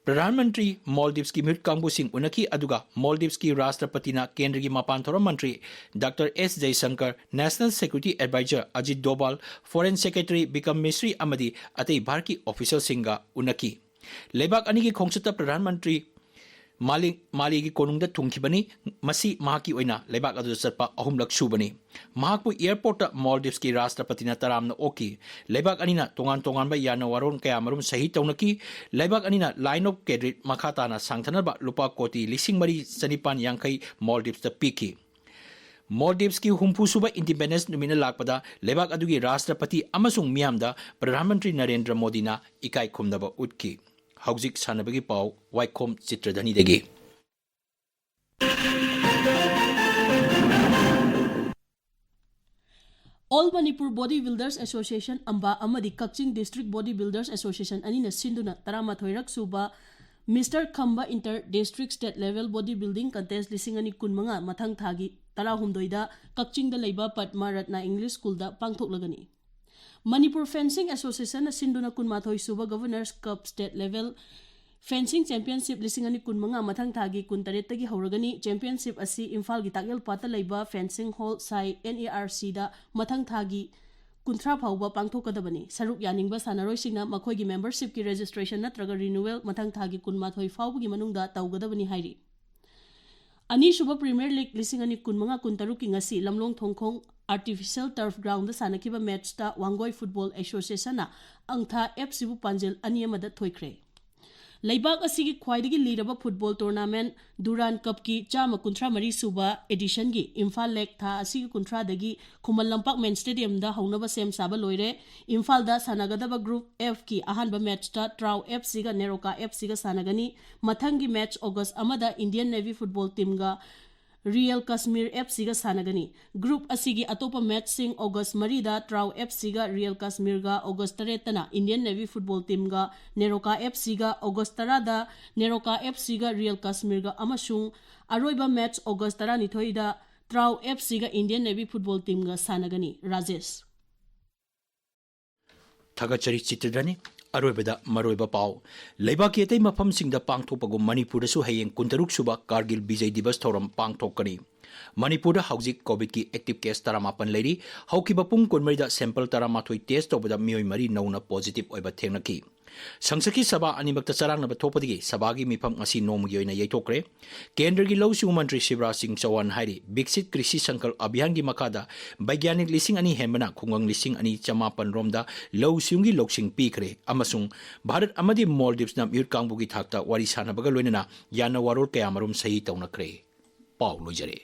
ꯄ꯭ꯔꯙꯥꯟ ꯃꯟꯇ꯭ꯔꯤ ꯃꯣꯜꯗꯤꯞꯁꯀꯤ ꯃꯤꯍꯨꯠ ꯀꯥꯡꯕꯨꯁꯤꯡ ꯎꯅꯈꯤ, ꯑꯗꯨꯒ ꯃꯣꯜꯗꯤꯞꯁꯀꯤ ꯔꯥꯁꯇ꯭ꯔꯄꯇꯤꯅ ꯀꯦꯟꯗ꯭ꯔꯒꯤ ꯃꯄꯥꯟ ꯊꯧꯔꯝ ꯃꯟꯇ꯭ꯔꯤ doctor S Jaishankar, national security adviser Ajit Doval, foreign secretary ꯕꯤꯀꯝ ꯃꯤꯁ꯭ꯔꯤ ꯑꯃꯗꯤ ꯑꯇꯩ ꯚꯥꯔꯠꯀꯤ ꯑꯣꯐꯤꯁꯤꯌꯦꯜꯁꯤꯡꯒ ꯎꯅꯈꯤ꯫ ꯂꯩꯕꯥꯛ ꯑꯅꯤꯒꯤ ꯈꯣꯡꯆꯠꯇ ꯄ꯭ꯔꯙꯥꯟ ꯃꯟꯇ꯭ꯔꯤ ꯃꯥꯂꯤ, ꯃꯥꯂꯤꯒꯤ ꯀꯣꯅꯨꯡꯗ ꯊꯨꯡꯈꯤꯕꯅꯤ꯫ ꯃꯁꯤ ꯃꯍꯥꯛꯀꯤ ꯑꯣꯏꯅ ꯂꯩꯕꯥꯛ ꯑꯗꯨꯗ ꯆꯠꯄ ꯑꯍꯨꯝꯂꯛ ꯁꯨꯕꯅꯤ꯫ ꯃꯍꯥꯛꯄꯨ ꯑꯦꯌꯔꯄꯣꯔꯠꯇ ꯃꯣꯜꯗꯤꯞꯁꯀꯤ ꯔꯥꯁꯇ꯭ꯔꯄꯇꯤꯅ ꯇꯔꯥꯝꯅ ꯑꯣꯛꯈꯤ꯫ ꯂꯩꯕꯥꯛ ꯑꯅꯤꯅ ꯇꯣꯉꯥꯟ ꯇꯣꯉꯥꯟꯕ ꯌꯥꯅ ꯋꯥꯔꯣꯜ ꯀꯌꯥꯃꯔꯨꯝ ꯁꯍꯤ ꯇꯧꯅꯈꯤ꯫ ꯂꯩꯕꯥꯛ ꯑꯅꯤꯅ ꯂꯥꯏꯟ ꯑꯣꯐ ꯀ꯭ꯔꯦꯗꯤꯠ ꯃꯈꯥ ꯇꯥꯅ ꯁꯥꯡꯊꯅꯕ ꯂꯨꯄꯥ ꯀꯣꯇꯤ ꯂꯤꯁꯤꯡ ꯃꯔꯤ ꯆꯅꯤꯄꯥꯟ ꯌꯥꯡꯈꯩ ꯃꯣꯜꯗꯤꯞꯁꯇ ꯄꯤꯈꯤ꯫ ꯃꯣꯜꯗꯤꯞꯁꯀꯤ ꯍꯨꯝꯐꯨ ꯁꯨꯕ ꯏꯟꯗꯤꯄꯦꯟꯗꯦꯟꯁ ꯅꯨꯃꯤꯠꯅ ꯂꯥꯛꯄꯗ ꯂꯩꯕꯥꯛ ꯑꯗꯨꯒꯤ ꯔꯥꯁꯇ꯭ꯔꯄꯇꯤ ꯑꯃꯁꯨꯡ ꯃꯤꯌꯥꯝꯗ ꯄ꯭ꯔꯙꯥꯟ ꯃꯟꯇ꯭ꯔꯤ ꯅꯔꯦꯟꯗ꯭ꯔ ꯃꯣꯗꯤꯅ ꯏꯀꯥꯏ ꯈꯨꯝꯅꯕ ꯎꯠꯈꯤ꯫ ꯍꯧꯖꯤꯛ ꯁꯥꯟꯅꯕꯒꯤ ꯄꯥꯎ, ꯋꯥꯏꯈꯣꯝ ꯆꯤꯇ꯭ꯔꯙꯅꯤꯗꯒꯤ꯫ All Manipur Body Builders Association, ꯑꯝꯕꯥ, ꯑꯃꯗꯤ ꯀꯛꯆꯤꯡ District Body Builders Association ꯑꯅꯤꯅ ꯁꯤꯟꯗꯨꯅ ꯇꯔꯥꯃꯥꯊꯣꯏꯔꯛ ꯁꯨꯕ Mister Khamba Inter District State Level Body Building Contest ꯂꯤꯁꯤꯡ ꯑꯅꯤ ꯀꯨꯟꯃꯉꯥ ꯃꯊꯪ ꯊꯥꯒꯤ ꯇꯔꯥꯍꯨꯝꯗꯣꯏꯗ ꯀꯛꯆꯤꯡꯗ ꯂꯩꯕ ꯄꯗꯃ ꯔꯠꯅ English Schoolꯗ ꯄꯥꯡꯊꯣꯛꯂꯒꯅꯤ꯫ ꯃꯅꯤꯄꯨꯔ ꯐꯦꯟꯁꯤꯡ ꯑꯦꯁꯣꯁꯤꯌꯦꯁꯟꯅ ꯁꯤꯟꯗꯨꯅ ꯀꯨꯟꯃꯥꯊꯣꯏ ꯁꯨꯕ Governors Cup State Level Fencing Championship ꯂꯤꯁꯤꯡ ꯑꯅꯤ ꯀꯨꯟꯃꯉꯥ ꯃꯊꯪ ꯊꯥꯒꯤ ꯀꯨꯟꯇꯔꯦꯠꯇꯒꯤ ꯍꯧꯔꯒꯅꯤ꯫ Championship ꯑꯁꯤ ꯏꯝꯐꯥꯜꯒꯤ ꯇꯥꯛꯌꯦꯜꯄꯥꯠꯇ ꯂꯩꯕ Fencing Hall, ꯁꯥꯏ, N E R Cꯗ ꯃꯊꯪ ꯊꯥꯒꯤ ꯀꯨꯟꯊ꯭ꯔꯥ ꯐꯥꯎꯕ ꯄꯥꯡꯊꯣꯛꯀꯗꯕꯅꯤ꯫ ꯁꯔꯨꯛ ꯌꯥꯅꯤꯡꯕ ꯁꯥꯟꯅꯔꯣꯏꯁꯤꯡꯅ ꯃꯈꯣꯏꯒꯤ membershipꯀꯤ registration ꯅꯠꯇ꯭ꯔꯒ renewal ꯃꯊꯪ ꯊꯥꯒꯤ ꯀꯨꯟꯃꯥꯊꯣꯏ ꯐꯥꯎꯕꯒꯤ ꯃꯅꯨꯡꯗ ꯇꯧꯒꯗꯕꯅꯤ ꯍꯥꯏꯔꯤ꯫ ꯑꯅꯤꯁꯨꯕ Premier League ꯂꯤꯁꯤꯡ ꯑꯅꯤ ꯀꯨꯟꯃꯉꯥ ꯀꯨꯟꯇꯔꯨꯛꯀꯤ ꯉꯁꯤ ꯂꯝꯂꯣꯡ ꯊꯣꯡꯈꯣꯡ Artificial Turf Groundꯗ ꯁꯥꯟꯅꯈꯤꯕ matchꯇ ꯋꯥꯡꯒꯣꯏ Football Associationꯅ ꯑꯪꯊꯥ FCꯕꯨ ꯄꯥꯟꯖꯤꯜ ꯑꯅꯤ ꯑꯃꯗ ꯊꯣꯏꯈ꯭ꯔꯦ꯫ ꯂꯩꯕꯥꯛ ꯑꯁꯤꯒꯤ ꯈ꯭ꯋꯥꯏꯗꯒꯤ ꯂꯤꯔꯕ football tournament Durand Cupꯀꯤ ꯆꯥꯝꯃ ꯀꯨꯟꯊ꯭ꯔꯥ ꯃꯔꯤ ꯁꯨꯕ editionꯒꯤ ꯏꯝꯐꯥꯜ ꯂꯦꯛ ꯊꯥ ꯑꯁꯤꯒꯤ ꯀꯨꯟꯊ꯭ꯔꯥꯗꯒꯤ ꯈꯨꯃꯟ ꯂꯝꯄꯥꯛ main stadiumꯗ ꯍꯧꯅꯕ ꯁꯦꯝ ꯁꯥꯕ ꯂꯣꯏꯔꯦ꯫ ꯏꯝꯐꯥꯜꯗ ꯁꯥꯟꯅꯒꯗꯕ Group Fꯀꯤ ꯑꯍꯥꯟꯕ matchꯇ ꯇ꯭ꯔꯥꯎ FCꯒ ꯅꯦꯔꯣꯀꯥ FCꯒ ꯁꯥꯟꯅꯒꯅꯤ꯫ ꯃꯊꯪꯒꯤ match August ꯑꯃꯗ Indian Navy football teamꯒ Real Kashmir FCꯒ ꯁꯥꯟꯅꯒꯅꯤ꯫ Group ꯑꯁꯤꯒꯤ ꯑꯇꯣꯞꯄ matchꯁꯤꯡ August ꯃꯔꯤꯗ ꯇ꯭ꯔꯥꯎ FCꯒ Real Kashmirꯒ, August ꯇꯔꯦꯠꯇꯅ Indian Navy football teamꯒ NEROCA FCꯒ, August ꯇꯔꯥꯗ ꯅꯦꯔꯣꯀꯥ FCꯒ Real Kashmirꯒ ꯑꯃꯁꯨꯡ ꯑꯔꯣꯏꯕ match August ꯇꯔꯥꯅꯤꯊꯣꯏꯗ ꯇ꯭ꯔꯥꯎ ꯑꯦꯐ ꯁꯤꯒ ꯏꯟꯗꯤꯌꯟ ꯅꯦꯚꯤ ꯐꯨꯠꯕꯣꯜ ꯇꯤꯝꯒ ꯁꯥꯟꯅꯒꯅꯤ꯫ ꯔꯥꯖꯦꯁ꯫ ꯊꯥꯒꯠꯆꯔꯤ ꯆꯤꯇ꯭ꯔꯗꯅꯤ꯫ ꯑꯔꯣꯏꯕꯗ ꯃꯔꯨꯑꯣꯏꯕ ꯄꯥꯎ꯫ ꯂꯩꯕꯥꯛꯀꯤ ꯑꯇꯩ ꯃꯐꯝꯁꯤꯡꯗ ꯄꯥꯡꯊꯣꯛꯄꯒꯨꯝ ꯃꯅꯤꯄꯨꯔꯗꯁꯨ ꯍꯌꯦꯡ ꯀꯨꯟꯇꯔꯨꯛ ꯁꯨꯕ ꯀꯥꯔꯒꯤꯜ ꯕꯤꯖꯩ ꯗꯤꯕꯁ ꯊꯧꯔꯝ ꯄꯥꯡꯊꯣꯛꯀꯅꯤ꯫ ꯃꯅꯤꯄꯨꯔꯗ ꯍꯧꯖꯤꯛ ꯀꯣꯚꯤꯗꯀꯤ ꯑꯦꯛꯇꯤꯚ ꯀꯦꯁ ꯇꯔꯥꯃꯥꯄꯟ ꯂꯩꯔꯤ꯫ ꯍꯧꯈꯤꯕ ꯄꯨꯡ ꯀꯨꯟꯃꯔꯤꯗ ꯁꯦꯝꯄꯜ ꯇꯔꯥꯃꯥꯊꯣꯏ ꯇꯦꯁ ꯇꯧꯕꯗ ꯃꯤꯑꯣꯏ ꯃꯔꯤ ꯅꯧꯅ ꯄꯣꯖꯤꯇꯤꯚ ꯑꯣꯏꯕ ꯊꯦꯡꯅꯈꯤ꯫ ꯁꯪꯁꯠꯀꯤ ꯁꯚꯥ ꯑꯅꯤꯃꯛꯇ ꯆꯔꯥꯡꯅꯕ ꯊꯣꯛꯄꯗꯒꯤ ꯁꯚꯥꯒꯤ ꯃꯤꯐꯝ ꯉꯁꯤ ꯅꯣꯡꯃꯒꯤ ꯑꯣꯏꯅ ꯌꯩꯊꯣꯛꯈ꯭ꯔꯦ꯫ ꯀꯦꯟꯗ꯭ꯔꯒꯤ ꯂꯧꯎ ꯁꯤꯡꯎ ꯃꯟꯇ꯭ꯔꯤ ꯁꯤꯕꯔꯥꯖ ꯁꯤꯡ ꯆꯧꯍꯥꯟ ꯍꯥꯏꯔꯤ, ꯕꯤꯛꯁꯤꯠ ꯀ꯭ꯔꯤꯁꯤ ꯁꯪꯀꯜ ꯑꯚꯤꯌꯥꯟꯒꯤ ꯃꯈꯥꯗ ꯕꯩꯒ꯭ꯌꯥꯅꯤꯛ ꯂꯤꯁꯤꯡ ꯑꯅꯤ ꯍꯦꯟꯕꯅ ꯈꯨꯡꯒꯪ ꯂꯤꯁꯤꯡ ꯑꯅꯤ ꯆꯃꯥꯄꯟ ꯔꯣꯝꯗ ꯂꯧꯎ ꯁꯤꯡꯎꯒꯤ ꯂꯧꯁꯤꯡ ꯄꯤꯈ꯭ꯔꯦ ꯑꯃꯁꯨꯡ ꯚꯥꯔꯠ ꯑꯃꯗꯤ ꯃꯣꯜꯗꯤꯚꯁꯅ ꯃꯤꯍꯨꯠ ꯀꯥꯡꯕꯨꯒꯤ ꯊꯥꯛꯇ ꯋꯥꯔꯤ ꯁꯥꯟꯅꯕꯒ ꯂꯣꯏꯅꯅ ꯌꯥꯅ ꯋꯥꯔꯣꯜ ꯀꯌꯥꯃꯔꯨꯝ ꯁꯍꯤ ꯇꯧꯅꯈ꯭ꯔꯦ꯫ ꯄꯥꯎ ꯂꯣꯏꯖꯔꯦ꯫